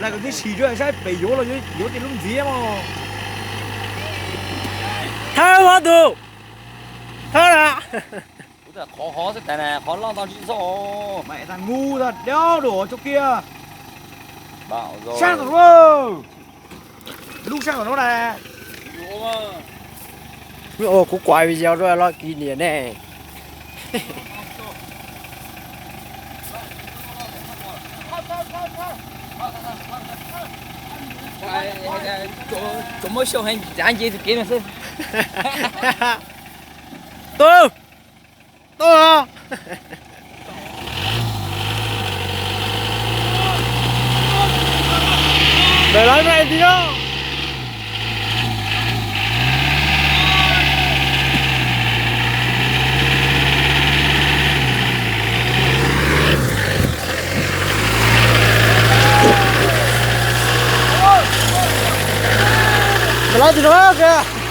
Lawv kwv tij sim saib pem yuav los yuav tej lub ntxiv mog. Thawb mog tus. Thawb na. Qhov hov xwb tas na, qhov loj ntau tsis txhob. Mas tas ngu tas dab dua tso kiag. Sab tom no. Lub sab tom no na. Kuv kuav video rau los kỷ niệm ne. Tsuas muab xyoo heev ncav nce tus kev no xwb. Tuaj, tuaj. Ntawm lawv no ti no. Ntawm lawv ti no kìa.